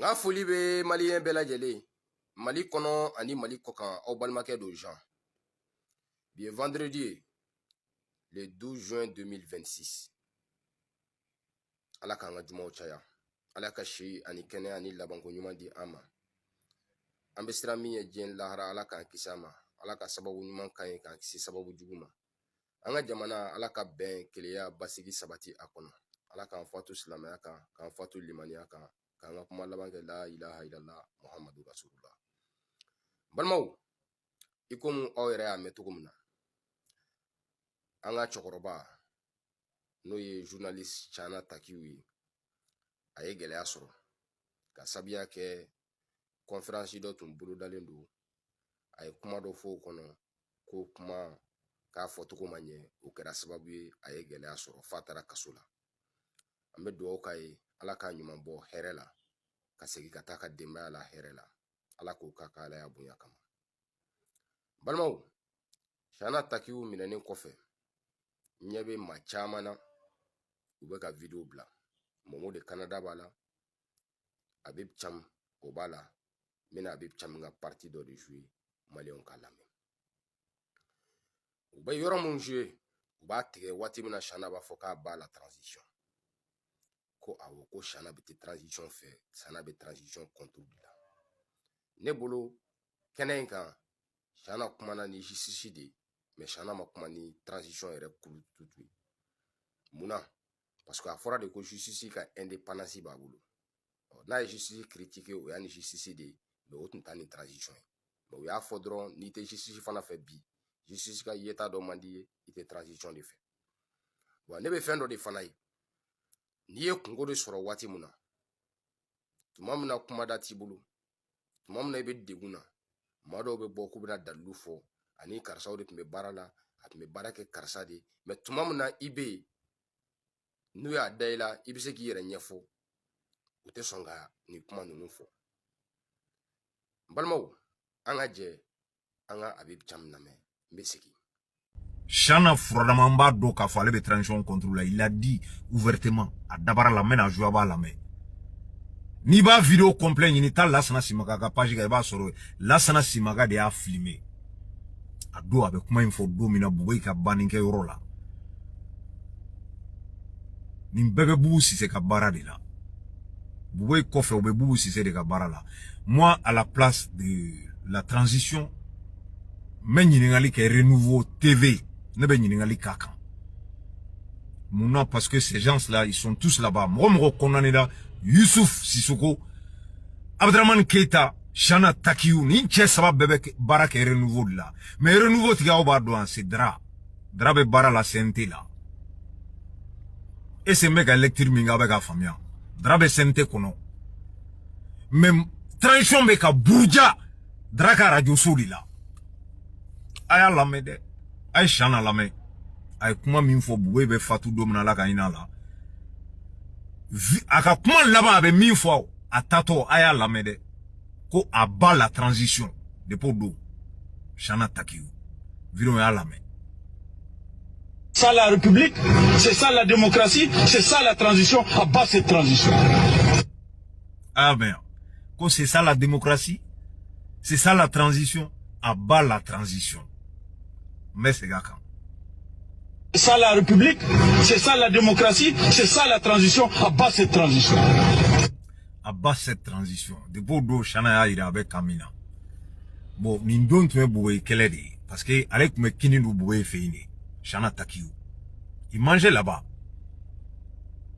N ka foli bɛ maliyɛn bɛɛ lajɛlen Mali kɔnɔ ani Mali kɔkan. Aw balimakɛ don Jean. Bi ye vendredi ye, le 12 juin 2026. Ala k'an ka jumaw caya, Ala ka si ani kɛnɛya ni labanko ɲuman di an ma. An bɛ siran min ye diɲɛ lahara, Ala k'an kisi a ma. Ala ka sababu ɲuman k'an ye, k'an kisi sababu jugu ma. An ka jamana, Ala ka bɛn, kelenya, basigi sabati a kɔnɔ. Ala k'an fatu silamɛya kan, k'an fatu limaniya kan, k'an ka kuma laban kɛ la ilaha illallah muhammadu rasulullah. Balimaw, i komi aw yɛrɛ y'a mɛn cogo min na, an ka cɛkɔrɔba, n'o ye journaliste Chana Takiou ye, a ye gɛlɛya sɔrɔ ka sabuya kɛ conférence dɔ tun bolodalen don. A ye kuma dɔ fɔ o kɔnɔ ko kuma k'a fɔcogo ma ɲɛ. O kɛra sababu ye a ye gɛlɛya sɔrɔ f'a taara kaso la. An bɛ dugawu k'a ye, Ala k'a ɲuman bɔ hɛrɛ la, ka segin ka taa ka denbaya la hɛrɛ la. Ala k'o k'a ka Alaya bonya kama. Balimaw, Chana Takiou minɛnen kɔfɛ, ɲɛ bɛ maa caman na, u bɛ ka video bila. Momo de Canada b'a la, Habib Cham o b'a la. N bɛna Habib Cham ka partie dɔ de jouer, maliyɛnw k'a lamɛn. U bɛ yɔrɔ mun jouer, u b'a tigɛ waati min na Chana b'a fɔ à bas la transition, ko awɔ, ko Chana bɛ transition fɛ, Chana bɛ transition contre de la. Ne bolo, kɛnɛ in kan, Chana kumana ni justice de ye, mais Chana ma kuma ni transition yɛrɛ kulututu ye. Mun na? Parce que a fɔra de ko justice ka indépendance b'a bolo. N'a ye justice critiquer, o y'a ni justice de ye, mais o tun t'a ni transition ye. Mais u y'a fɔ dɔrɔn, n'i tɛ justice fana fɛ bi, justice ka yeta dɔ man di ye, i tɛ transition de fɛ. Wa ne bɛ fɛn dɔ de fana ye: n'i ye kungo de sɔrɔ waati min na, tuma min na kumada t'i bolo, tuma min na i bɛ degun na, maa dɔw bɛ bɔ k'u bɛna dalilu fɔ ani karisaw de tun bɛ baara la, a tun bɛ baara kɛ karisa de. Mais tuma min na i bɛ yen, n'u y'a da i la, i bɛ se k'i yɛrɛ ɲɛfɔ, u tɛ sɔn ka nin kuma ninnu fɔ. N balimaw, an ka jɛ an ka Habib Cham lamɛn, n bɛ segin. Chana furadama, an b'a dɔn k'a fɔ ale bɛ transition contre la. Il a dit ouvertement a dabara la. N bɛna jouer, a b'a lamɛn. N'i b'a vidéo complet ɲini, taa Lasana Simaga ka page kan, i b'a sɔrɔ Lasana Simaga de y'a filmer a don. A bɛ kuma in fɔ don min na Boboyi ka banni kɛ yɔrɔ la. Nin bɛɛ bɛ Bubu Sise ka baara de la. Boboyi kɔfɛ, u bɛ Bubu Sise de ka baara la. Moi, à la place de la transition, n bɛ ɲininkali kɛ Renouveau TV, ne bɛ ɲininkali k'a kan. Mun na? Parce que ces gens là, ils sont tous là-bas. Mɔgɔ mɔgɔ condamné la, Youssouf Sissoko, Abdramane Keita, Chana Takiou, nin cɛ saba bɛɛ bɛ baara kɛ Renouveau de la. Mais Renouveau tigi, aw b'a dɔn, c'est Dra. Dra bɛ baara la CNT la. Est ce que n bɛ ka lecture min kɛ, aw bɛ k'a faamuya? Dra bɛ CNT kɔnɔ, mais transition bɛ ka buruja Dra ka radio so de la. A y'a lamɛn dɛ, a ye Chana lamɛn. A ye kuma min fɔ, Boboyi bɛ fatu don min na, Ala ka hinɛ a la, a ka kuma laban, a bɛ min fɔ a tatɔ, a y'a lamɛn dɛ, ko à bas la transition. Depuis o don, Chana Takiou vidéo y'a lamɛn. Ça la République, c'est ça la démocratie, c'est ça la transition, à bas cette transition. Ah ben, ko c'est ça la démocratie, c'est ça la transition, à bas la transition. N bɛ segin a kan. C'est ça la République, c'est ça la démocratie, c'est ça la transition, à bas cette transition. À bas cette transition. Depuis o don, Chana y'a yira a bɛ kan min na. Bon, nin don tun ye Boboyi kɛlɛ de ye, parce que ale tun bɛ kini dun Boboyi fɛ yen de. Chana Takiou, il mangeait là-bas.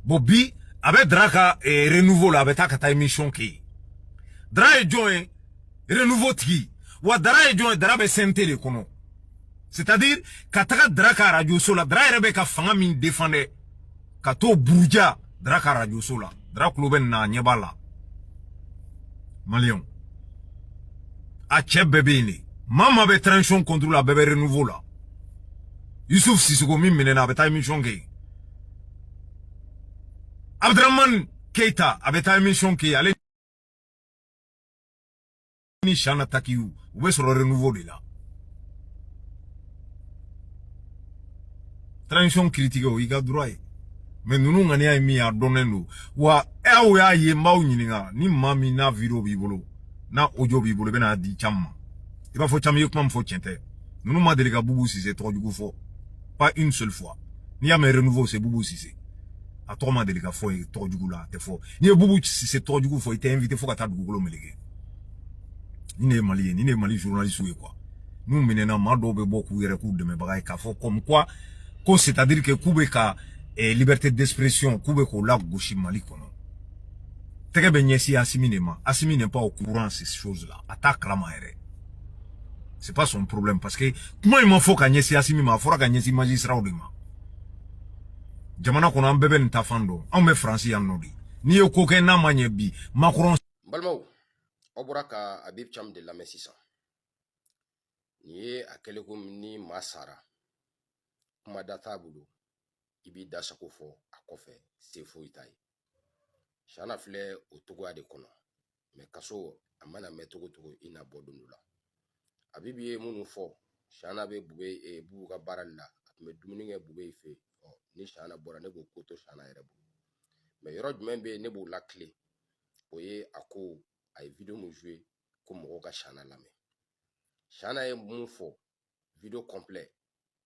Bon, bi a bɛ Dra ka Renouveau la, a bɛ taa ka taa émission kɛ yen. Dra ye jɔn ye? Renouveau tigi. Wa Dra ye jɔn ye? Dra bɛ CNT de kɔnɔ. C'est-à-dire ka taga Dra ka radio so la, Dra yɛrɛ bɛ ka fanga min défendre, ka t'o buruja Dra ka radio so la. Dra kulo bɛ nin na, a ɲɛ b'a la. Maliyɛnw, a cɛ bɛɛ bɛ yen de. Maa maa bɛ transition contre la, a bɛɛ bɛ Renouveau la. Youssouf Sissoko min minɛna, a bɛ taa émission kɛ yen. Abdramane Keita, a bɛ taa émission kɛ yen. Ale ni Chana Takiou, u bɛ sɔrɔ Renouveau de la. Transition critiquer, o y'i ka droit ye. Mais ninnu ŋaniya ye min ye, a dɔnnen don wa. Aw y'a ye, n b'aw ɲininka, ni maa min n'a vidéo b'i bolo, n'a audio b'i bolo, i bɛna di Camu ma, i b'a fɔ Camu ye kuma min fɔ, tiɲɛ tɛ. Ninnu ma deli ka Bubu Sise tɔgɔ jugu fɔ, pas une seule fois. N'i y'a mɛn Renouveau, c'est Bubu Sise. A tɔgɔ ma deli ka fɔ ye tɔgɔ jugu la, a tɛ fɔ. N'i ye Bubu Sise tɔgɔ jugu fɔ, i tɛ invité fo ka taa dugukolo meleke. Nin de ye Mali ye, nin de ye Mali journaliste ye quoi. N'u minɛna, maa dɔw bɛ bɔ k'u yɛrɛ k'u dɛmɛbaga ye, k'a fɔ comme quoi ko, c'est à dire que k'u bɛ ka liberté d'expression, k'u bɛ k'o lagosi Mali kɔnɔ. Tɛgɛ bɛ ɲɛsin Asimi de ma. Asimi n'est pas au courant ces choses là, a t'a kalama yɛrɛ, c'est pas son problème, parce que kuma in ma fɔ ka ɲɛsin Asimi ma, a fɔra ka ɲɛsin magistrat de ma. Jamana kɔnɔ, an bɛɛ bɛ nin ta fan dɔn. Anw bɛ Faransi yan nɔ de, n'i ye ko kɛ n'a ma ɲɛ bi, Macron. N balimaw, aw bɔra ka Habib Thiam de lamɛn sisan. Nin ye a kɛlen komi ni maa sara, kuma da t'a bolo, i b'i da sago fɔ a kɔfɛ, se foyi t'a ye. Sana filɛ o togoya de kɔnɔ, mais kaso a mana mɛn togo togo, i na bɔ don dɔ la. Habib ye minnu fɔ, Sana bɛ Bube, Bubu ka baara de la, a tun bɛ dumuni kɛ Bube fɛ yen. Ɔ ni Sana bɔra, ne b'o ko to Sana yɛrɛ bolo. Mais yɔrɔ jumɛn bɛ yen ne b'o lakile? O ye a ko a ye vidéo mun joué ko mɔgɔw ka Sana lamɛn. Sana ye mun fɔ, vidéo complet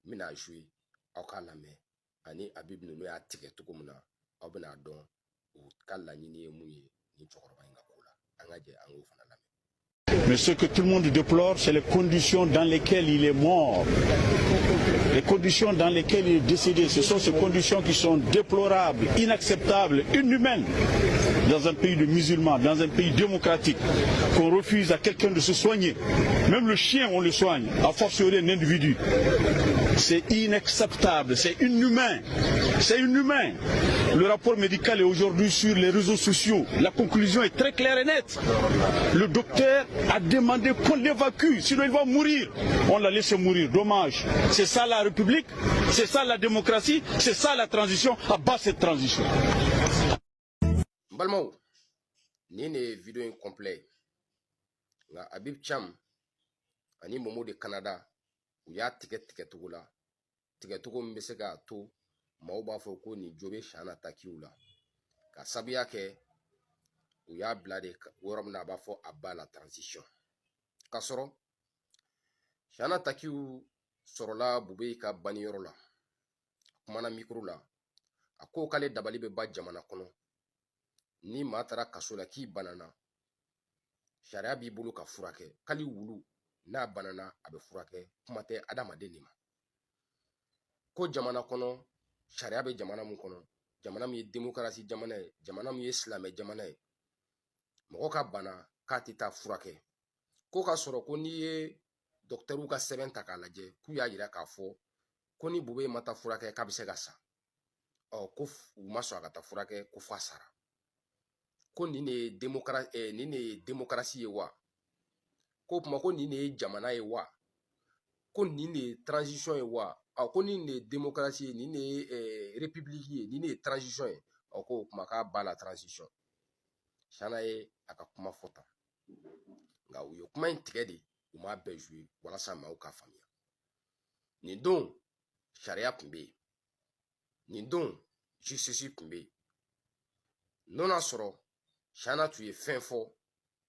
n bɛna joué, aw k'a lamɛn, ani Habib ninnu y'a tigɛ cogo min na, aw bɛna dɔn u ka laɲini ye mun ye nin cɛkɔrɔba in ka ko la. An ka jɛ an k'o fana lamɛn. Mais ce que tout le monde déplore, c'est les conditions dans lesquelles il est mort. Les conditions dans lesquelles il est décédé. Ce sont ces conditions qui sont déplorables, inacceptables, inhumaines. Dans un pays de musulmans, dans un pays démocratique, qu'on refuse à quelqu'un de se soigner. Même le chien, on le soigne, a fortiori un individu. C'est inacceptable, c'est inhumain. C'est inhumain. Le rapport médical est aujourd'hui sur les réseaux sociaux. La conclusion est très claire et nette. Le docteur a demandé qu'on l'évacue, sinon il va mourir. On l'a laissé mourir. Dommage. C'est ça la République, c'est ça la démocratie, c'est ça la transition. À bas cette transition. N balimaw, nin de ye vidéo in complet ye. Nka Habib Thiam ani Momo de Canada, u y'a tigɛ tigɛcogo la, tigɛcogo min bɛ se k'a to maaw b'a fɔ ko nin jo bɛ Sana Takiw la, ka sabuya kɛ u y'a bila de yɔrɔ min na, a b'a fɔ à bas la transition. K'a sɔrɔ Sana Takiw sɔrɔla Bube ka banniyɔrɔ la, a kumana micro la, a ko k'ale dabali bɛ ba jamana kɔnɔ. Ni maa taara kaso la k'i banana, sariya b'i bolo ka furakɛ. Kali wulu n'a banana, a bɛ furakɛ, kuma tɛ adamaden de ma. Ko jamana kɔnɔ, sariya bɛ jamana mun kɔnɔ, jamana min ye démocratie jamana ye, jamana min ye silamɛ jamana ye, mɔgɔ ka bana k'a tɛ taa furakɛ, ko ka sɔrɔ ko n'i ye dɔkitɛriw ka sɛbɛn ta k'a lajɛ, k'u y'a yira k'a fɔ ko ni Bube ma taa furakɛ, k'a bɛ se ka sa. Ɔ ko u ma sɔn a ka taa furakɛ, ko f'a sara. Ko nin de ye nin de ye démocratie ye wa? Ko tuma ko nin de ye jamana ye wa? Ko nin de ye transition ye wa? Ɔ ko nin de ye démocratie ye, nin de ye république ye, nin de ye transition ye. Ɔ ko o tuma k'a ba la transition. Sana ye a ka kuma fɔ tan, nka u ye kuma in tigɛ de, u m'a bɛɛ joué walasa maaw k'a faamuya. Nin don sariya tun bɛ yen, nin don justice tun bɛ yen. N'o y'a sɔrɔ Sana tun ye fɛn fɔ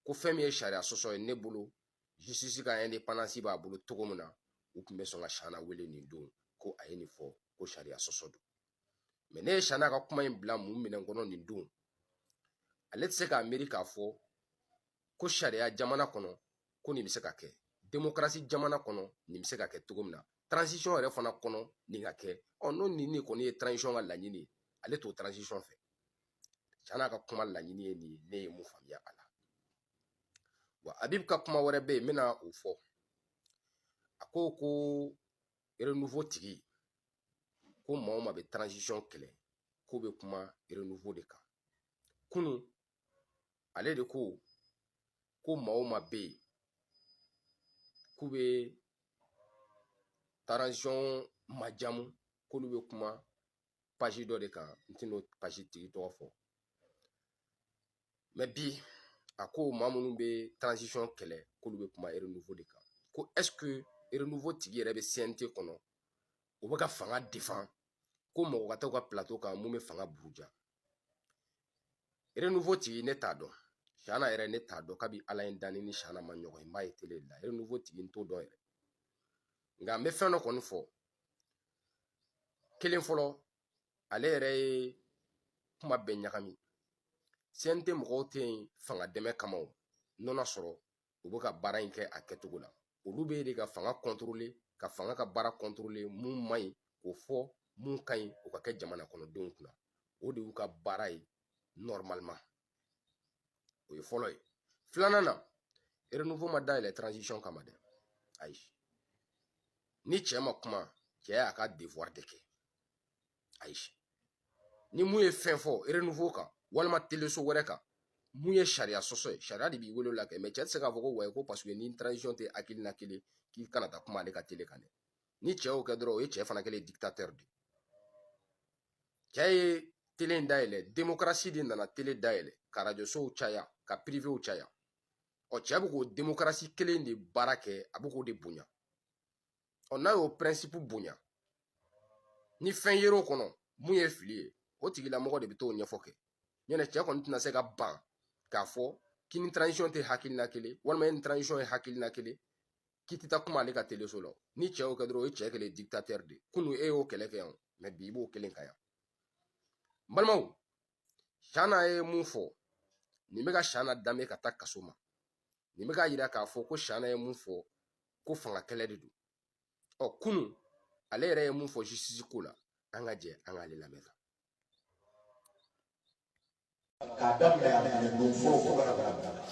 ko fɛn min ye sariya sɔsɔ ye, ne bolo justice ka indépendance b'a bolo cogo min na, u tun bɛ sɔn ka Sana wele nin don ko a ye nin fɔ ko sariya sɔsɔ don. Mais ne ye Sana ka kuma in bila mun minɛn kɔnɔ nin don? Ale tɛ se k'a miiri k'a fɔ ko sariya jamana kɔnɔ ko nin bɛ se ka kɛ, démocratie jamana kɔnɔ nin bɛ se ka kɛ cogo min na, transition yɛrɛ fana kɔnɔ nin ka kɛ. Ɔ n'o nin de kɔni ye transition ka laɲini ye, ale t'o transition fɛ. Sana ka kuma laɲini ye nin ye, ne ye mun faamuya a la wa? Habib ka kuma wɛrɛ bɛ yen, n bɛna o fɔ. A ko ko Renouveau tigi, ko maa o maa bɛ transition kɛlɛ, k'o bɛ kuma Renouveau de kan. Kunun ale de ko ko maa o maa bɛ yen k'u bɛ transition majamu, k'olu bɛ kuma page dɔ de kan, n tɛn'o page tigi tɔgɔ fɔ. Mais bi a ko maa minnu bɛ transition kɛlɛ, k'olu bɛ kuma Renouveau de kan. Ko est ce que Renouveau tigi yɛrɛ bɛ CNT kɔnɔ, o bɛ ka fanga défend? Ko mɔgɔ ka taa u ka plateau kan mun bɛ fanga buruja. Renouveau tigi, ne t'a dɔn. Shana yɛrɛ, ne t'a dɔn. Kabi Ala ye n danni ni Shana ma ɲɔgɔn ye, n b'a ye télé de la. Renouveau tigi, n t'o dɔn yɛrɛ. Nka n bɛ fɛn dɔ kɔni fɔ. Kelen fɔlɔ, ale yɛrɛ ye kuma bɛɛ ɲagami. CNT mɔgɔw tɛ yen fanga dɛmɛ kama o, n'o n'a sɔrɔ u bɛ ka baara in kɛ a kɛcogo la. Olu bɛ de ka fanga contrôler, ka fanga ka baara contrôler. Mun man ɲi, k'o fɔ, mun ka ɲi, o ka kɛ jamana kɔnɔdenw kunna. O de y'u ka baara ye normalement. O ye fɔlɔ ye. Filanan na, Renouveau ma dayɛlɛ transition kama dɛ, ayi. Ni cɛ ma kuma, cɛ y'a ka devoir de kɛ, ayi. Ni mun ye fɛn fɔ Renouveau kan walima teleso wɛrɛ kan, mun ye sariya sɔsɔ ye, sariya de b'i wele o la kɛ. Mɛ cɛ tɛ se k'a fɔ ko wayi, ko parce que ni transition tɛ hakilina kelen, k'i kana taa kuma ale ka télé kan dɛ. Ni cɛ y'o kɛ dɔrɔn, o ye cɛ fana kɛlen dictateur de. Cɛ ye télé in dayɛlɛ, démocratie de nana télé dayɛlɛ, ka arajosow caya, ka privéw caya. Ɔ, cɛ bɛ k'o démocratie kelen de baara kɛ, a bɛ k'o de bonya. Ɔ, n'a y'o principe bonya, ni fɛn yer'o kɔnɔ mun ye fili ye, o tigilamɔgɔ de bɛ t'o ɲɛfɔ kɛ. Ɲɛnɛ, cɛ kɔni tɛna se ka ban k'a fɔ k'i ni transition tɛ hakilina kelen, walima e ni transition ye hakilina kelen, k'i tɛ taa kuma ale ka teleso la. Ni cɛ y'o kɛ dɔrɔn, o ye cɛ kɛlen dictateur de. Kunu e y'o kɛlɛ kɛ yan, mɛ bi i b'o kelen kan yan. N balimaw, Shana ye mun fɔ nin bɛ ka Shana danbe ka taa kaso ma. Nin bɛ k'a yira k'a fɔ ko Shana ye mun fɔ, ko fanga kɛlɛ de don. Ɔ, kunu ale yɛrɛ ye mun fɔ justice ko la, an ka jɛ an k'ale lamɛn. K'a daminɛ a minɛ don fɔlɔ fo ka na bila bila,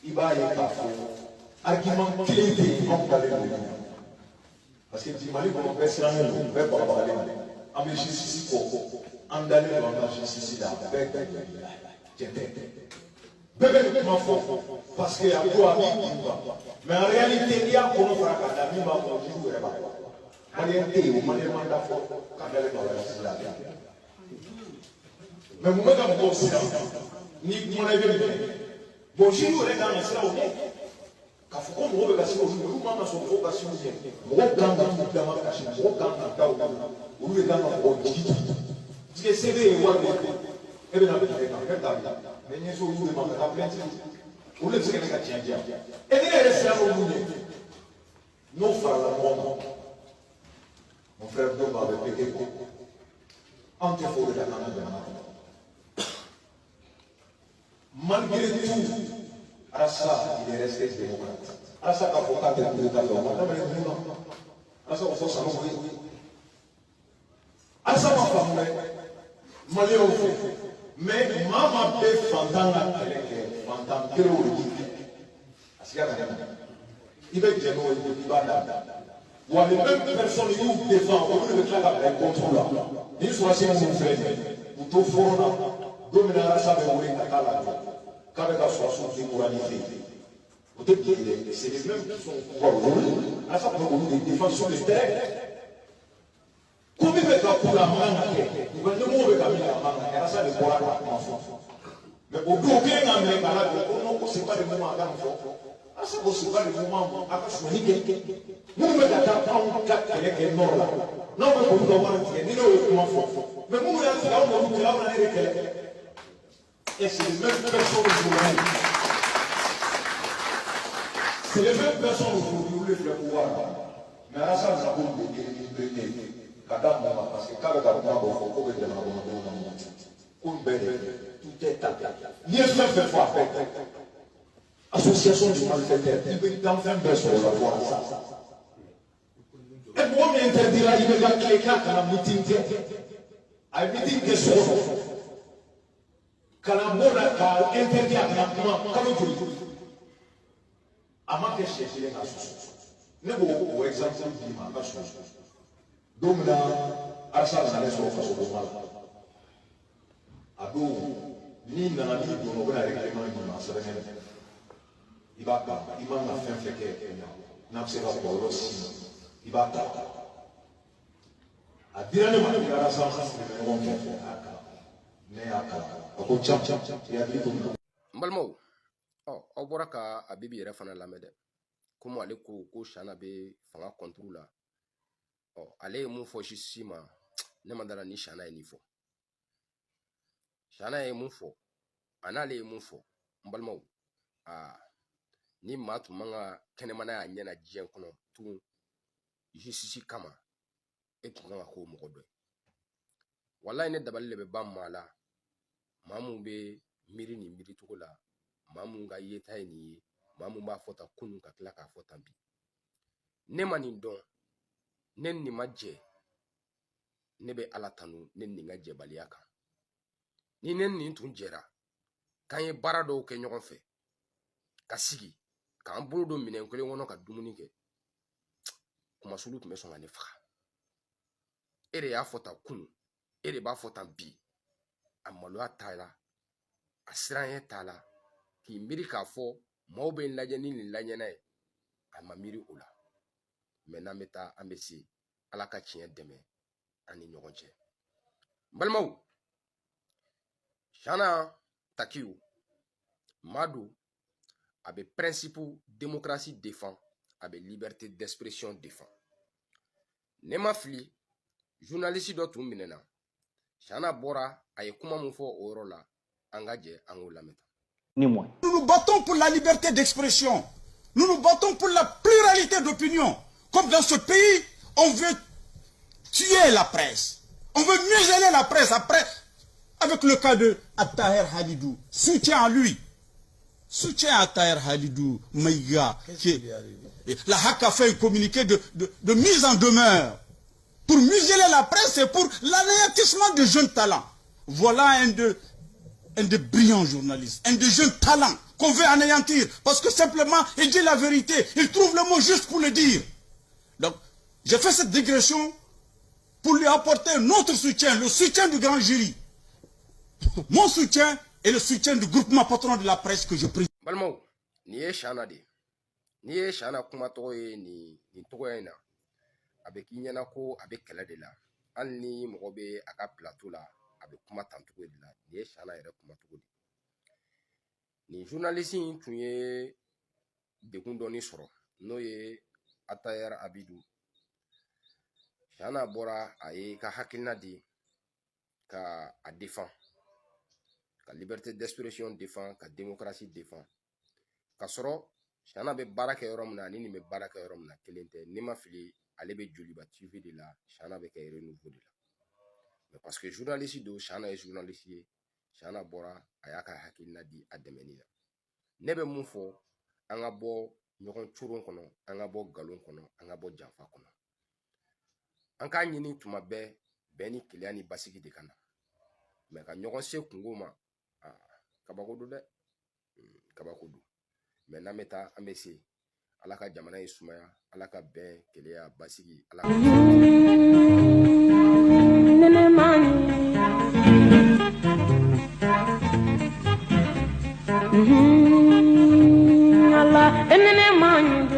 i b'a ye k'a fɔ argument kelen tɛ yen anw dalen don min na, parce que bi Mali kɔnɔ, bɛɛ sirannen don, bɛɛ bagabagalen don. An bɛ justice kɔ, an dalen don an ka justice la. Bɛɛ cɛ tɛ, bɛɛ bɛ nin kuma fɔ parce que a ko a b'i kun kan, mais en réalité, n'i y'a kɔnɔ fara k'a da, min b'a kɔnɔ, juge yɛrɛ b'a dɔn. Malien tɛ yen, o malien man da fɔ k'a dalen don a ka justice la. Mais mun bɛ ka mɔgɔw siran? N'i kumana, i bɛ minɛ. Bon, juge yɛrɛ kan ka siran o ɲɛ, k'a fɔ ko mɔgɔw bɛ ka siran olu ɲɛ. Olu man ka sɔn mɔgɔw ka siran u ɲɛ. Mɔgɔw kan ka t'u dama kasi, mɔgɔw kan ka da u la, olu de kan ka mɔgɔw jigi jigi, parce que se bɛ yen, wari bɛ yen, e bɛna minɛ kan, ne t'a bila mɛ ɲɛsin olu de ma ka taa plainte. Olu de bɛ se ka ne ka tiɲɛ di yan. E ni ne yɛrɛ siran olu ɲɛ, n'o farala ɲɔgɔn kan, mon frère, don a bɛ péter quoi. Anw tɛ fɛ o de ka k'an ka jamana kɔnɔ. Malgré tout, Arasa, il est resté démocrate. Arasa k'a fɔ k'a tɛ coup d'état fɛ, o ma daminɛ ninnu na. Arasa k'o fɔ Sanogo ye. Arasa ma faamu dɛ Maliyɛnw fɛ, mais maa maa bɛ fantan ka kɛlɛ kɛ, fantan kelenw de b'i kɛ. A siga ka ne na, i bɛ jɛn n'o ye, i b'a da wa. Les mêmes personnes y'u défend, olu de bɛ tila ka bila i contre la. Ni sɔrɔdasi minnu filɛ nin ye, u to front na don min na, Arasa bɛ wele ka taa lajɔ k'a bɛ ka sɔrɔdasiw démoraliser, o tɛ bi dɛ. C'est les mêmes qui sont au pouvoir aujourd'hui. Arasa tun bɛ olu de défend sur le terrain. Ko min bɛ ka k'u la, a man ka kɛ. U ka ɲɛmɔgɔ bɛ ka min kɛ, a man ka kɛ. Arasa de bɔra ka kuma fɔ. Mais o don kelen ka minɛ k'a lajɔ ko non, ko c'est pas le moment a ka nin fɔ. Arasa ko c'est pas le moment a ka sonyali kɛ. Minnu bɛ ka taa anw ka kɛlɛ kɛ nord la, n'aw bɛ k'olu ka wari tigɛ, ni ne y'o kuma fɔ, mais minnu y'a tigɛ, aw m'olu kɛlɛ, aw bɛna ne de kɛlɛ. Et c'est les mêmes personnes aujourd'hui, c'est les mêmes personnes aujourd'hui, olu de filɛ pouvoir la. Mais Arasa nana k'olu de éliminer ka da mun kan? Parce que k'a bɛ ka kuma dɔ fɔ ko bɛ jamana kɔnɔdenw na mugu ko nin bɛɛ de tout est ta. N'i ye fɛn fɛn fɔ, a bɛɛ association de malfaiteurs, i bɛ danfɛn bɛɛ sɔrɔ o la fo Arasa. Ɛ, mɔgɔ min interdira i bɛ ka tile k'a kana meeting kɛ, a ye meeting kɛ so kɔnɔ, ka na b'o la ka interdit a kana kuma kalo joli, a ma kɛ siɲɛ kelen ka sɔsɔ. Ne b'o o exemple d'i ma a ka sɔsɔ. Don min na Arasa nana ne sɔrɔ faso bonba la, a don n'i nana, n'i donna, o bɛna règlement d'i ma, a sɛbɛnnen don, i b'a kalan. I man ka fɛn fɛn kɛ n'a bɛ se ka kɔlɔlɔ s'i ma, i b'a kalan. A dira ne ma ni Arasa an sigilen bɛ ɲɔgɔn fɛ, a y'a kalan, ne y'a kalan, a ko can i hakili to nin na. N balimaw, ɔ, aw bɔra ka a Bibi yɛrɛ fana lamɛn dɛ. Komi ale ko ko Shana bɛ fanga contre la, ɔ, ale ye mun fɔ justice ma. Ne ma dala ni Shana ye nin fɔ. Shana ye mun fɔ, a n'ale ye mun fɔ, n balimaw, aa, ni maa tun man ka kɛnɛmana y'a ɲɛ na diɲɛ kɔnɔ tugun justice kama, e tun kan ka k'o mɔgɔ dɔ ye. Walayi, ne dabali de bɛ ban maa la, maa mun bɛ miiri nin miiri cogo la, maa mun ka yeta ye nin ye, maa mun b'a fɔ tan kunun ka tila k'a fɔ tan bi. Ne ma nin dɔn, ne ni nin ma jɛ. Ne bɛ Ala tanu ne ni nin ka jɛbaliya kan. Ni ne ni nin tun jɛra k'an ye baara dɔw kɛ ɲɔgɔn fɛ, ka sigi k'an bolo don minɛn kelen kɔnɔ ka dumuni kɛ, kumasulu tun bɛ sɔn ka ne faga. E de y'a fɔ tan kunun, e de b'a fɔ tan bi. A maloya t'a la, a siranya t'a la k'i miiri k'a fɔ maaw bɛ n lajɛ ni nin lajɛna ye. A ma miiri o la. Mɛ n'an bɛ taa, an bɛ se. Ala ka tiɲɛ dɛmɛ an ni ɲɔgɔn cɛ. N balimaw, Shana Takiyu maa don, a bɛ principe démocratie défend, a bɛ liberté d'expression défend. Ne ma fili, journaliste dɔ tun minɛna, Shana bɔra, a ye kuma mun fɔ o yɔrɔ la, an ka jɛ an k'o lamɛn. Ni moi. Nous nous battons pour la liberté d'expression. Nous nous battons pour la pluralité d'opinion. Comme dans ce pays, on veut tuer la presse. On veut museler la presse. Après, avec le cas de Attaher Halidou, soutien à lui. Soutien à Attaher Halidou Maïga. Qui la HAC a fait un communiqué de mise en demeure pour museler la presse et pour l'anéantissement de jeunes talents. Voilà un des brillants journalistes, un des jeunes talents qu'on veut anéantir parce que simplement il dit la vérité, il trouve le mot juste pour le dire. Donc, j'ai fait cette digression pour lui apporter notre soutien, le soutien du grand jury, mon soutien et le soutien du groupement patron de la presse que je préside. Balimaw, nin ye Shana de ye. N'i ye Shana kuma tɔgɔ ye nin tɔgɔya in na, a bɛ k'i ɲɛna ko a bɛ kɛlɛ de la. Hali ni mɔgɔ bɛ a ka plateau la, a bɛ kuma tancogo de la. Nin ye Shana yɛrɛ kuma cogo de. Nin journaliste in tun ye degun dɔɔni sɔrɔ, n'o ye Atayar Abidu. Shana bɔra, a ye ka hakilina di ka a défend, ka liberté d'expression défend, ka démocratie défend, ka sɔrɔ Shana bɛ baara kɛ yɔrɔ min na ani nin bɛ baara kɛ yɔrɔ min na, kelen tɛ. N'i ma fili, ale bɛ Joliba TV de la, Shana bɛ kɛ Renouveau de la. Mais parce que journaliste don, Shana ye journaliste ye, Shana bɔra, a y'a ka hakilina di a dɛmɛni na. Ne bɛ mun fɔ? An ka bɔ ɲɔgɔn coron kɔnɔ, an ka bɔ nkalon kɔnɔ, an ka bɔ janfa kɔnɔ. An k'a ɲini tuma bɛɛ bɛn ni kelenya ni basigi de ka na. Mɛ ka ɲɔgɔn se kungo ma, kabako don dɛ, kabako don. Mɛ n'an bɛ taa, an bɛ se. Ala ka jamana ye sumaya, Ala ka bɛn, kelenya, basigi, Ala ka Nene mani. Allah, nene mani.